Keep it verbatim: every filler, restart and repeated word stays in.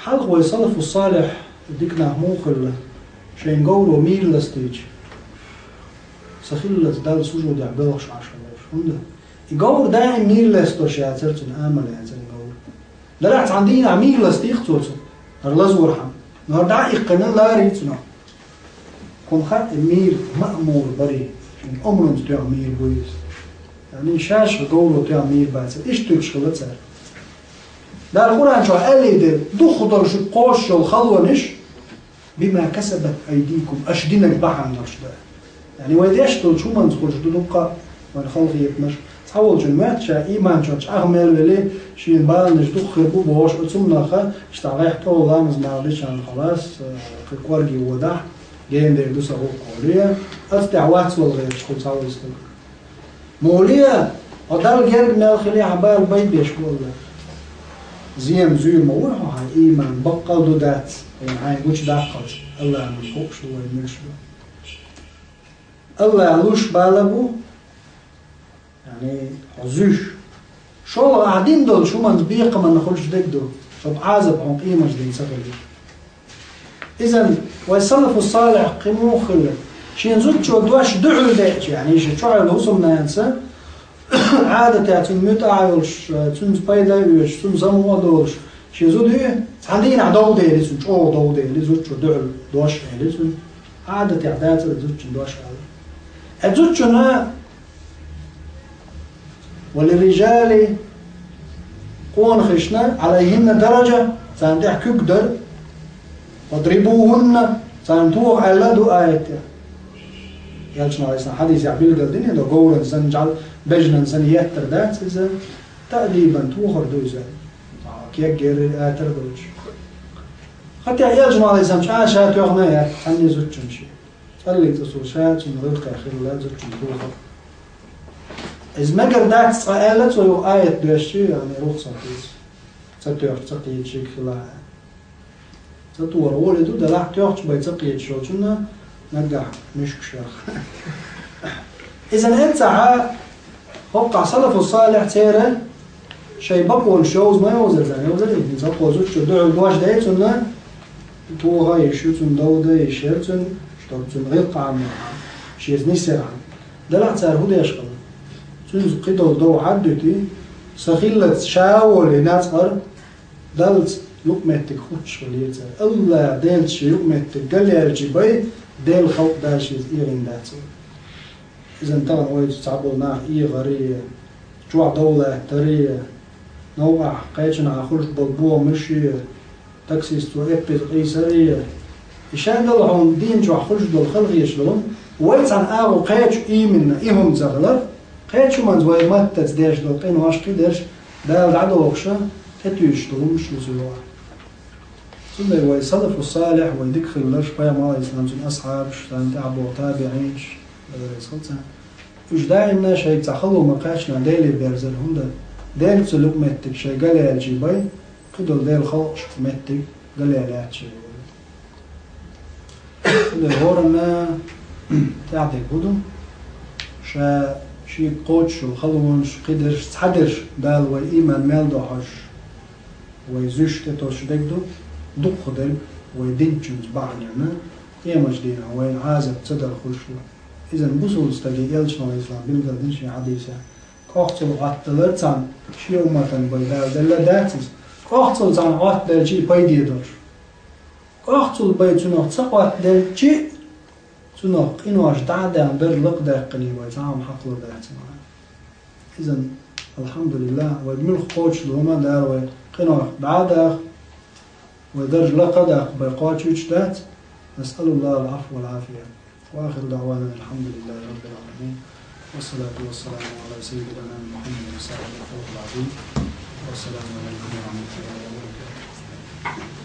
Хьалха вай салафу салихь дика нах муха хилла, шайн говро мийра ластийча, са хиллалца Далла сужудехь белхаш Ӏаш хилла уьш. ХӀунда? И говр даим мийра ластош яцара цуьнан, амал яцара и говр. Делахь цхьана дийнахь мийра ластийра цо цунах, хӀара лазорхьама. Но хӀара дӀа а иккхина, ларийра цунах. Кхунна хаьа, и мийра маъмур барий, шен омранца тоьхна мийра бу иза. Яъни шаьш говро тоьхна мийра бацара. Иштта уьш хилла цара. Дала Къуръан чохь аьллий дела, дукхах долу шуьга кхочуш йолу халонаш, бима касабат айдикум, аша динарг бахьана долуш ду. Яъни вай деш долчу хӀуманца хуьлуш ду дуккха а вайн халахетамаш. Цхьаволчун моьтту ша ийман чохь чӀагӀ мел велий, шена баланаш дукха хир бу бохуш, оцу хӀуманах иштта гӀехь тӀе ламаз-марха дича халас, кхин кӀорге водахь, гена дерг ду сан гӀуллакх олий, оцу тӀехь вац вала гӀерташ хуьлу цхьаволу стаг. Муха ле, хьо Далла герга мел хилий, хьан бала бай беш бу АллахӀа. Зен-зуьйр ма ву хьо, хьан ийман баккъал ду дац, вайна хьайна гучудаккхалц, АллахӀна хууш ду вай муьлш ду. АллахӀа луш бала бу, яъни хьо зуьйш. ШолгӀа ахь дина долчу хӀуманца бекхаманна хуьлуш дерг ду, шуьга Ӏазап хьуна къематдийнахь ца хилийта. Иза вай салафу салихь кхин муха хилла, шен зудчо дош дуьхьал деача, яъни шен чохь йолу хӀусамнанас Ӏадатехь цунна муьтӀахь а йолуш, цуьнца пайда а оьцуш, цунна самукъа а долуш, шен зуда ю, цхьана дийнахь дов дели цунна, чӀогӀа дов дели, зудчо дуьхьал дош а эли цунна. Ӏадатехь дацара зудчун дош аьлла. Э, зудчунна وللرجال, къонахашна, عليهن درجة, царна тӀехь куьг дара, واضربوهن, царна тоха аьлла а ду аятехь. Элчано, Ӏалайхиссалам, хьадисехь билгал дина, до говран санна, жӀал бежнан санна еттар дац иза, таъдибан, тохар ду иза. Кеггера атар а доцуш. ХӀаьта Элчано, Ӏалайхиссалам, чӀа ша тоьхна а яц, цхьанне зудчун шен. ЦӀаллица цо ша цуьнан гӀиллакхехь хилла зудчун тохар. Иза мегар дац цкъа аьлла цо юха аят доьшча, яъни рухсат ду иза. Ца тоьхча, ца кхеташ хила а. Ца тохар гӀоле ду, делахь тоьхча бен ца кхеташ йолчунна наггахь муьшкаш яра. Иза эццахь, хӀокхахь салафу салихь церан шайн бакъонаш йовза ма йовзара царна, йовзарий? ХӀинца хӀокхо зудчо дуьхьал дош дей цунна, тоха а йиш ю цунна, дов дан а йиш яра цунна, чтобы цуьнан гӀиллакхехь а, шеца нисъярхьама. Делахь цара хӀун деш хилла? Цуьнца кхидолу дов хьаддуьтий, са хиллалц ша а волий нацкъара, Даллаца юкъаметтиг хуттуш хилийра цара. АллахӀ Делаца шен юкъаметтиг галъяьлча бен, Делан халкъ Дала шеца эгӀина дац. Иза тахана вайца цхьаболу нах эгӀарий, чохь дов латтарий, новкъахь кхечанхьа хуьлуш болу бохамаший, таксисто эппаза къийсарий, и шадолу хьуна дийна чохь хуьлуш долу халахеташ долу, вай цхьана агӀо кхечу ийминна и хӀума ца хиларх, кхечу хӀуманца вай маттаца деш долу къинош кхидерш Дала дӀадохуша, тӀетуьйсуш долу хӀумаш ду цу юкъахь. Цундела вай салафу салихь, вай дика хилларш, пайхамар, Ӏалайхиссалам, цуьнан асхьабаш, царна тӀаьхьа боху табиӀинаш, Дала реза хуьлда царна. Уьш даимна шайга цхьа хало ма кхаьчча Деле берзара, хӀунда Делаца юкъаметтиг шайн галъяьлча бен, кхидолу Делан халкъашка меттиг галъяьлча бен. Цундела хӀоранна тӀаьхьа дерг хӀун ду? Ша шега кхочуш йолу халонаш, кхидерш, цхьадерш Дала вай ийман мел дохьуш, вай зуьйш тӀетосуш дерг ду, дукхахдерг вай динчуьнца бахьанарна, къематдийнахь вайна Ӏазап ца дар хуьлуш ду. Иза бусалба стаге Элчано, Ӏалайхиссалам, билгалдина шен хьадисехь. КӀохцал Ӏотталар царна шен умматан бен Дала делла дац иза. КӀохцал царна Ӏоттаделча и пайде долуш. КӀохцал бен цунах ца Ӏоттаделча, цунах къинош дӀа а даьхна, дарж лакхадаьккхина бен цхьа а хӀума хьакхалур дац ма. Иза, алхьамдулиллахӀ, вай муьлхха кхочуш ду хӀума Дала вай къинойх дӀа а даха, вай дарж лакха а даккха бен кхочуьйтуш дац. نسأل الله العفو والعافية. وآخر دعوانا الحمد لله رب العالمين. والصلاة والسلام على سيدنا محمد وصحبه الفوز العظيم. والسلام عليكم ورحمة الله وبركاته.